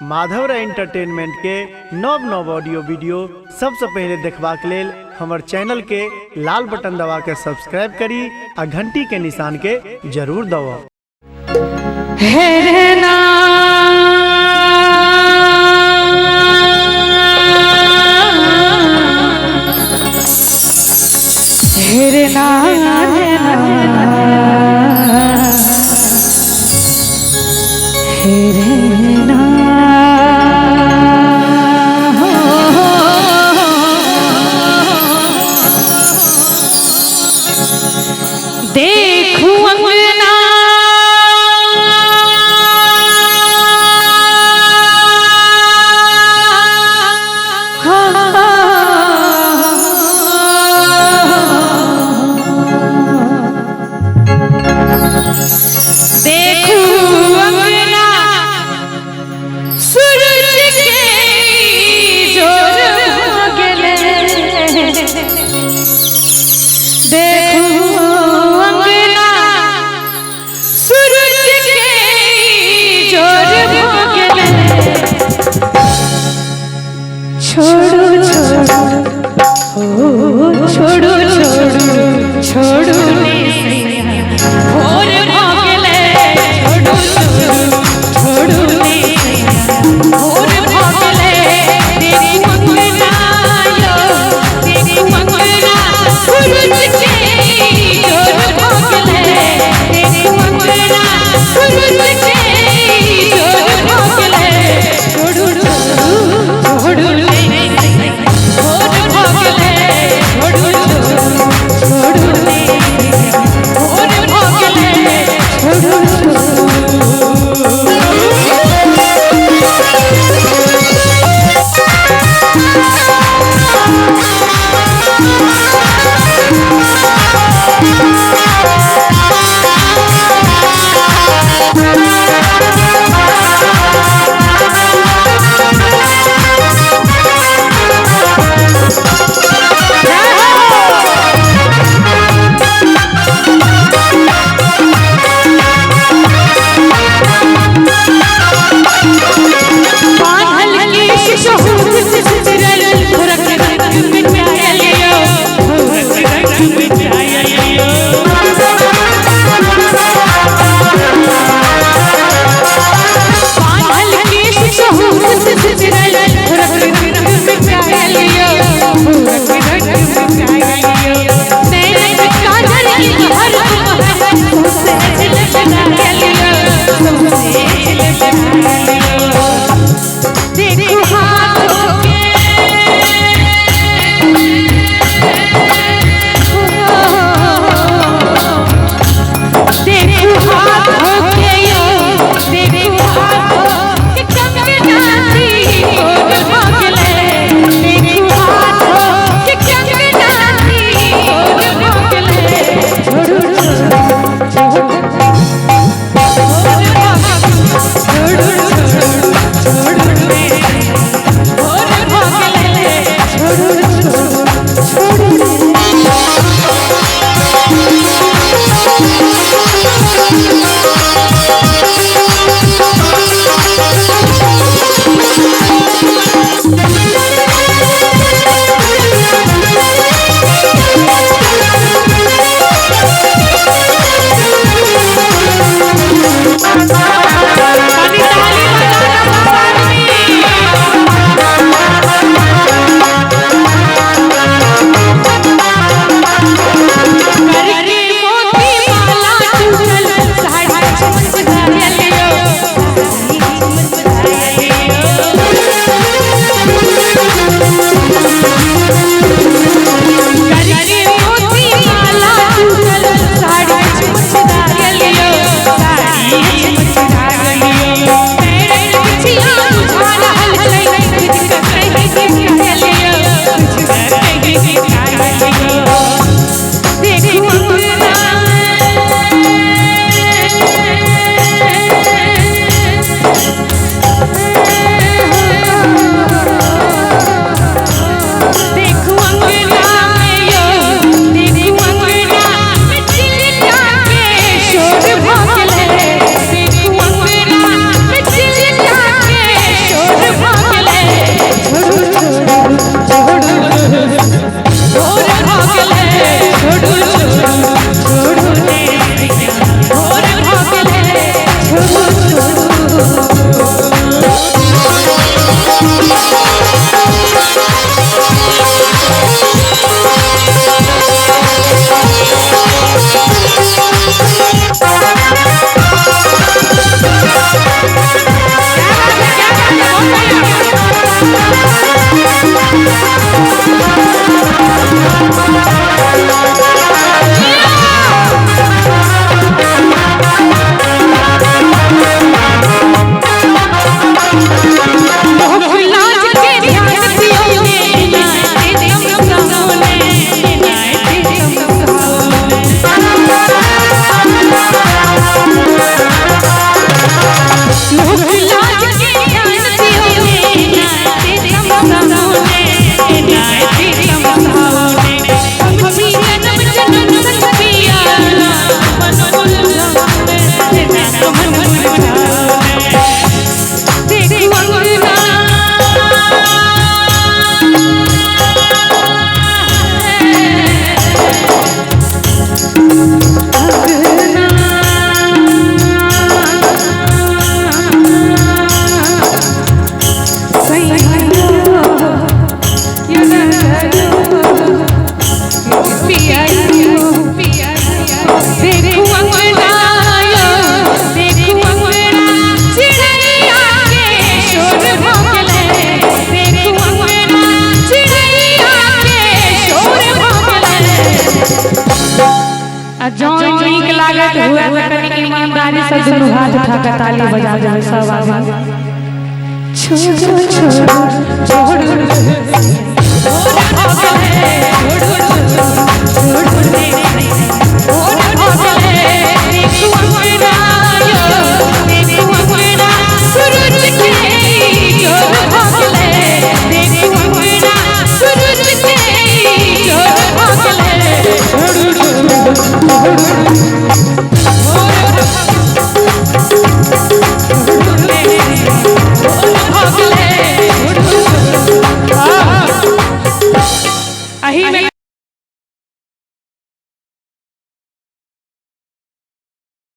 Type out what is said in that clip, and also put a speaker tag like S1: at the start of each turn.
S1: Madhav Rai entertainment के नव नव ऑडियो वीडियो सबसे पहले देखबाक लेल हमर चैनल के लाल बटन दबा के सब्सक्राइब करी आ घंटी के निशान के जरूर दबाउ।
S2: हे ना हेरे ना हेरे ना देखू अंगना देखू अंगना सूरज के जोर हो गेले। देखू अंगना सूरज के जोर हो गेले। छोड़ू छोड़ू हो छोड़ू छोड़ू छोड़ू नी सैया भोर भ गेले। छोड़ू छोड़ू छोड़ू नी सैया भोर भ गेले। देखू अंगना यो देखू अंगना सूरज के जोर भ गेले। देखू अंगना सूरज के जोर भ गेले। छोड़ू छोड़ू छोड़ू नी सैया भोर भ गेले। छोड़ू छोड़ू छोड़ू नी सैया भोर भ गेले। छोड़ू छोड़ू। बांधल केश शहूर से सुचरल रंग रंग में छायल यो रंग रंग में छायल यो। बांधल केश शहूर से सुचरल रंग रंग में छायल यो रंग रंग में छायल यो। नैन काजल की हर महल सबसे झलक यो सबसे झलक यो। देखो हाथों के देखो हाथों के यो देखो हाथों के कंगना थी गोर भ गेले। देखो हाथों के कंगना थी गोर भ गेले। छोड़ू छोड़ू छोड़ू छोड़ू भोर भ गेले। छोड़ू छोड़ू छोड़ू। कनी ताली बजाना सब आदमी। करके मोती माला टूटल साड़ी चमक जायल यो साड़ी चमक जायल यो। करके मोती माला टूटल साड़ी चमक जायल यो साड़ी चमक जायल यो। पैरन बिछिया बुझा रहल छै कुछ कहि के खायल यो कुछ कहि के खायल यो। देखू अंगना से दुनू हाथ उठा के ताली बजा देबै सब आदमी। छोड़ो छोड़ो छोड़ो, छोड़ो छोड़ो।